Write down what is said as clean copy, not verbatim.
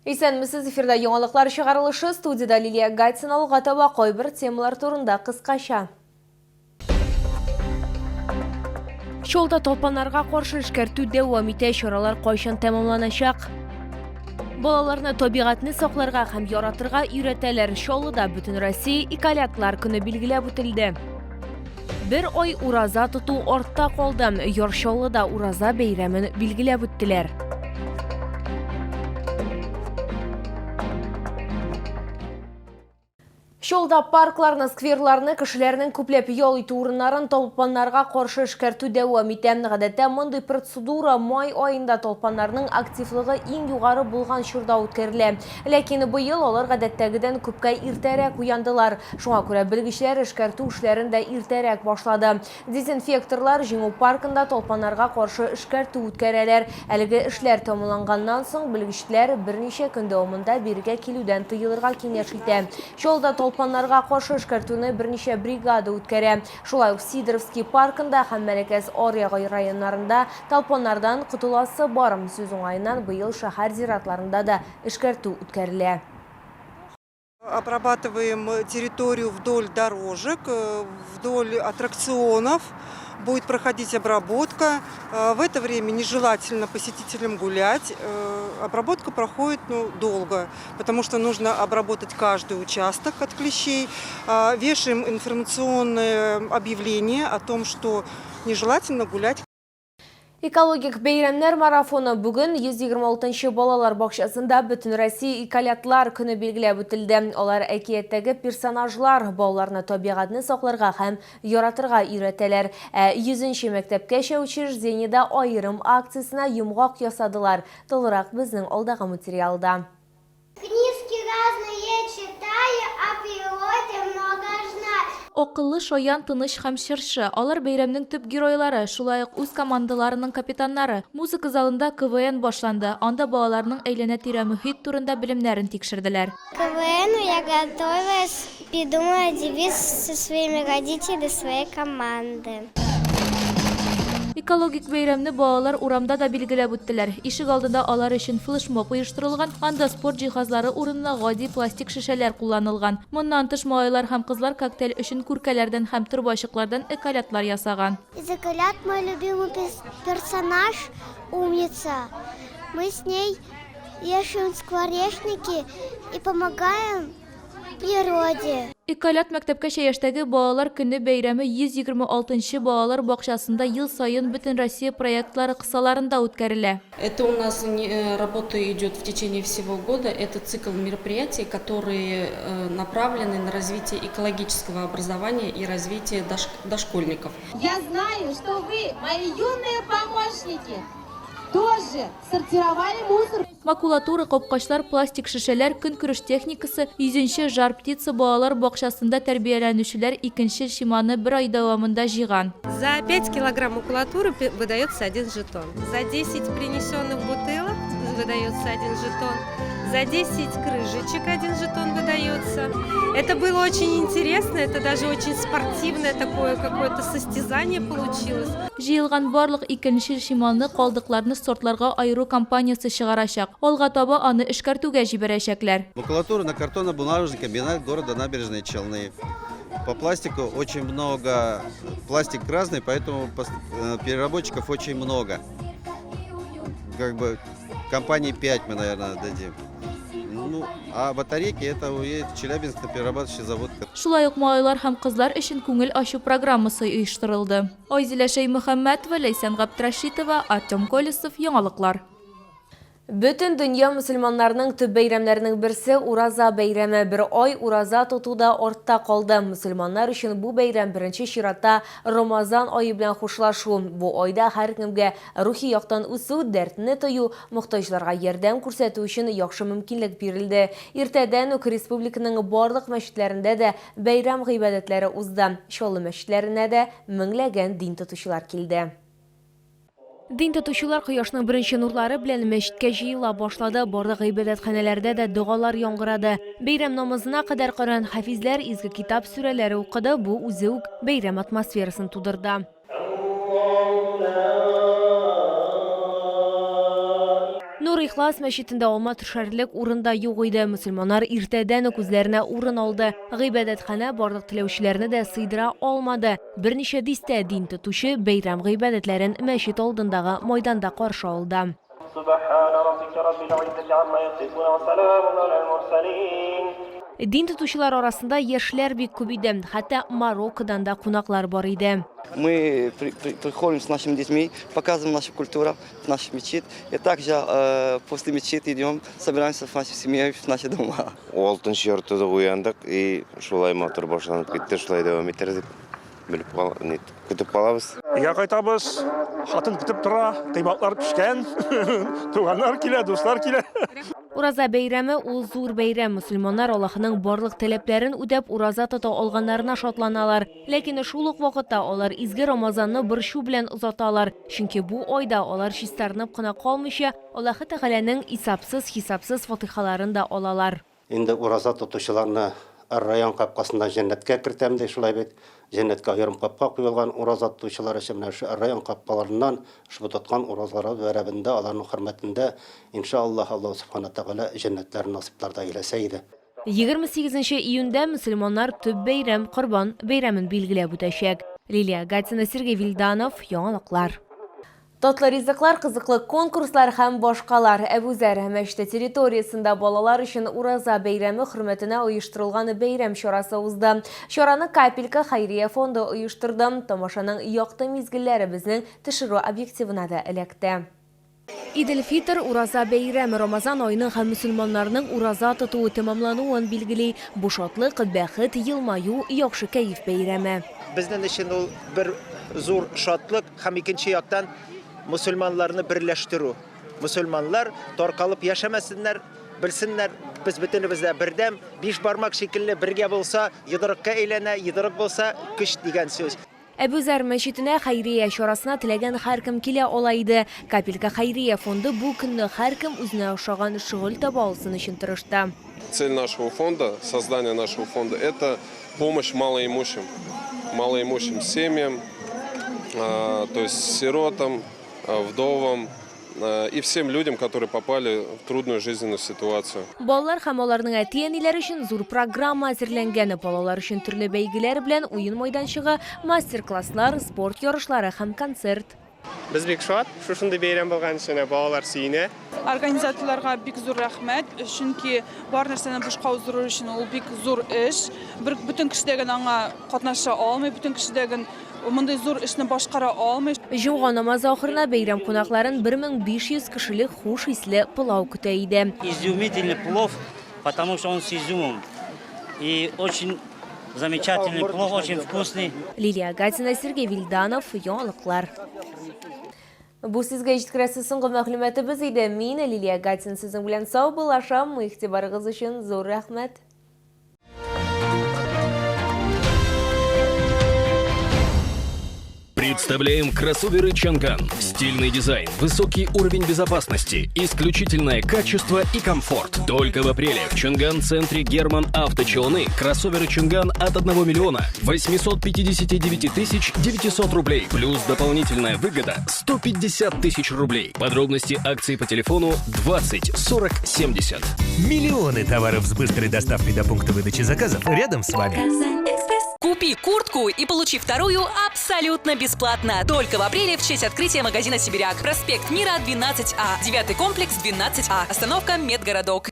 Исәнмесез, эфирда яңалыклар чыгарылышы, студиядә Лилия Гатина алга таба кайбер темалар турында кыскача. Чолда талпаннарга каршы эшкәртү дәвам итә, чаралар кайчан тәмамланачак? Балаларны табигатьне сакларга һәм яратырга өйрәтәләр. Чаллыда Бөтенроссия эколятлар көне билгеләп үтелде. Бер ай ураза тоту артта калды. Яр Чаллыда ураза бәйрәмен билгеләп үттеләр. Чаллыда паркларны, скверларны, кешеләрнең күпләп ял итү урыннарын талпаннарга каршы эшкәртү дәвам итә. Гадәттә, мондый процедура май аенда талпаннарның активлыгы иң югары булган чорда үткәрелә. Ләкин быел алар гадәттәгедән күпкә иртәрәк уяндылар. Шуңа күрә белгечләр эшкәртү эшләрен дә иртәрәк башлады. Дезинфекторлар Җиңү паркында талпаннарга каршы эшкәртү үткәрәләр. Әлеге эшләр тәмамланганнан соң, белгечләр берничә көн дәвамында бирегә килүдән тыелырга киңәш итә. Чаллыда талпаннарга каршы эшкәртүне берничә бригада үткәрә. Шулай ук Сидоровский паркында һәм Мәләкәс аръягы районнарында талпаннардан котыласы бар. Сүз уңаеннан, быел шәһәр зиратларында да эшкәртү үткәрелә. Обрабатываем территорию вдоль дорожек, вдоль аттракционов. Будет проходить обработка. В это время нежелательно посетителям гулять. Обработка проходит ну, долго, потому что нужно обработать каждый участок от клещей. Вешаем информационное объявление о том, что нежелательно гулять. Экологик бәйрәмнәр марафоны бүген 126 нчы балалар бакчасында Бөтенроссия эколятлар көне билгеләп үтелде. Алар әкияттәге персонажлар, балаларны табигатьне сакларга һәм яратырга өйрәтәләр. Ә 100 нче мәктәпкәчә учреждениедә аерым акциясенә йомгак ясадылар. Тулырак безнең алдагы материалда. Книжки разные читаю, о природе много знаю. Акыллы, шаян, тыныч һәм чыршы. Алар бәйрәмнең төп геройлары, шулай ук үз командаларының капитаннары. Музыка залында КВН башланды, анда балаларның әйләнә-тирә мохит турында белемнәрен тикшерделәр. К КВНу я готовилась, придумала девиз со своими родителями своей команды. Экологик бәйрәмне балалар урамда да билгеләп үттеләр. Ишек алдында алар өчен флешмоб оештырылган, анда спорт җиһазлары урынына гади пластик шешәләр кулланылган. Моннан тыш, малайлар һәм кызлар коктейль өчен күркәләрдән һәм торбачыклардан эколятлар ясаган. Из эколят мой любимый персонаж, Умница. Мы с ней вешаем скворечники и помогаем природе. Эколят мәктәпкәчә яшьтәге балалар көне бәйрәме 126 нчы балалар бакчасында ел саен Бөтенроссия проектлары кысаларында үткәрелә. Это у нас работа идет в течение всего года. Это цикл мероприятий, которые направлены на развитие экологического образования и развитие дошкольников. Я знаю, что вы, мои юные помощники, тоже сортировали мусор. Макулатура, капкачлар, пластик шешәләр, көнкүреш техникасы, йөзенче Жар-птица балалар бакчасында тәрбияләнүчеләр икенчел чималны бер ай дәвамында җыйган. За 5 килограмм макулатуры выдается один жетон. За 10 принесенных бутылок выдается один жетон. За 10 крышечек один жетон выдается. Это было очень интересно, это даже очень спортивное такое какое-то состязание получилось. Җыелган барлык икенчел чималны калдыкларны сортларга аеру компаниясе чыгарачак. Алга таба аны эшкәртүгә җибәрәчәкләр. Макулатура на картонно-бумажный комбинат города Набережные Челны. По пластику очень много, пластик разный, поэтому переработчиков очень много. Как бы компании 5 мы, наверное, дадим. Ну, а батарейки это уедет в Челябинск на перерабатывающий завод. Шулай ук малайлар һәм кызлар өчен күңел ачу программасы оештырылды. Айзилә Шәймөхәммәтова, Ләйсән Гаптрәшитова, Артем Колесов, Яңалыклар. Бөтен дөнья мөселманнарының төп бәйрәмнәренең берсе Ураза бәйрәме. Бер ай ураза тоту да артта калды. Мөселманнар өчен бу бәйрәм беренче чиратта Рамазан ае белән хушлашу. Бу айда һәркемгә рухи яктан үсү, дәртне тою, мохтаҗларга ярдәм күрсәтү өчен яхшы мөмкинлек бирелде. Иртәдән үк республиканың барлык мәчетләрендә дә бәйрәм гыйбадәтләре узды. Чаллы мәчетләренә дә меңләгән дин тотучылар килде. Дин тотучылар кояшның беренче нурлары белән мәчеткә җыела башлады. Барлык гыйбадәтханәләрдә дә догалар яңгырады. Бәйрәм намазына кадәр Коръән хафизләр изге китап сүрәләре укыды, бу үзе үк бәйрәм атмосферасын тудырды. Нур Ихлас мәчетендә алма төшәрлек урын да юк иде. Мөселманнар иртәдән үк үзләренә урын алды. Гыйбадәтханә барлык теләүчеләрне дә сыйдыра алмады. Берничә дистә дин тотучы бәйрәм гыйбадәтләрен мәчет алдындагы майданда каршы алды. Дин тотучылар арасында яшьләр бик күп иде. Хәтта Мароккодан да кунаклар бар иде. Мы приходим с нашими детьми, показываем нашу культуру, наш мечеть. И также после мечети идем, собираемся с нашей семьей в наши дома. Алтынчы яртыда уяндык и шулай матур башланып китте, шулай дәвам итәр дип белеп кал, көтеп калабыз. Өйгә кайтабыз, хатын көтеп тора, коймаклар пешкән, туганнар килә, дуслар килә. Ураза бәйрәме ул зур бәйрәм. Мөселманнар Аллаһының барлык таләпләрен үтәп ураза тота алганнарына шатланалар. Ләкин шул ук вакытта алар изге Рамазанны борчу белән озаталар, чөнки бу айда алар чистарынып кына калмыйча, Аллаһы Тәгаләнең исапсыз-хисапсыз фатыйхаларын да алалар. Инде ураза тотучыларны Ар-Райян капкасыннан җәннәткә кертәм, ди, шулай бит. Җәннәткә аерым капка куелган ураза тотучылар өчен менә шушы Ар-Райян капкаларыннан ошбу тоткан уразалары бәрабендә, аларның хөрмәтендә, инша Аллаһ, Аллаһу Сүбхәнә Тәгалә җәннәтләрен насыйплар да әйләсә иде. 28 нче июньдә мөселманнар төп бәйрәм, Корбан бәйрәмен билгеләп үтәчәк. Лилия Гатина, Сергей Вильданов, Яңалыклар. Татлы ризыклар, кызыклы конкурслар һәм башкалар. Әбүзәр мәчете территориясендә балалар өчен Ураза бәйрәме хөрмәтенә оештырылган бәйрәм чарасы узды. Чараны Капелька хәйрия фонды оештырды. Тамашаның якты мизгелләре безнең төшерү объективына да эләкте. Идел-Фитр, Ураза бәйрәме Рамазан аеның һәм мөселманнарның ураза тотуы тәмамлануын билгели. Бу шатлык, бәхет, елмаю, яхшы кәеф бәйрәме. Безнең өчен ул бер зур шатлык һәм икенче яктан мөселманнарны берләштерү. Мөселманнар таркалып яшәмәсеннәр, белсеннәр, без бөтенебез дә бердәм, биш бармак шикелле бергә булса, йодрыкка әйләнә, йодрык булса, көч дигән сүз. Әбүзәр мәчетенә хәйрия чарасына теләгән һәркем килә ала иде. Капелька хәйрия фонды бу көнне һәркем үзенә ошаган шөгыль таба алсын өчен тырышты. Цель нашего фонда, создание нашего фонда, это помощь малоимущим, малоимущим семьям, то есть сиротам, вдовам и всем людям, которые попали в трудную жизненную ситуацию. Балалар һәм аларның әти-әниләре өчен зур программа әзерләнгән. Балалар өчен төрле бәйгеләр белән уен майданчыгы, мастер-класслар, спорт ярышлары һәм концерт. Без бик шат, шушындый бәйрәм булган өчен балалар сөенә. Организаторларга бик зур рәхмәт, чөнки бар нәрсәне бушка уздыру өчен ул бик зур эш. Бер бөтен кеше дә генә аңа катнаша алмый, бөтен кеше дә ген Мондый зур эшне башкара алмый. Җомга намазы ахырына бәйрәм кунакларын 1500 кешелек хуш исле пылау көтә иде. Изумительный плов, потому что он с изюмом. И очень замечательный плов, очень вкусный. Лилия Гатина, Сергей Вильданов, Яңалыклар. Бу сезгә җиткерәсе соңгы мәгълүматыбыз иде. Мин, Лилия Гатина, сезнең белән саубуллашам. Игътибарыгыз өчен зур рәхмәт. Представляем кроссоверы Чанган. Стильный дизайн, высокий уровень безопасности, исключительное качество и комфорт. Только в апреле в Чанган-центре Герман Авточелны кроссоверы Чанган от 1 миллиона 859 тысяч 900 рублей. Плюс дополнительная выгода 150 тысяч рублей. Подробности акции по телефону 20 40 70. Миллионы товаров с быстрой доставкой до пункта выдачи заказов рядом с вами. Купи куртку и получи вторую абсолютно бесплатно. Только в апреле в честь открытия магазина «Сибиряк». Проспект Мира, 12А. Девятый комплекс, 12А. Остановка «Медгородок».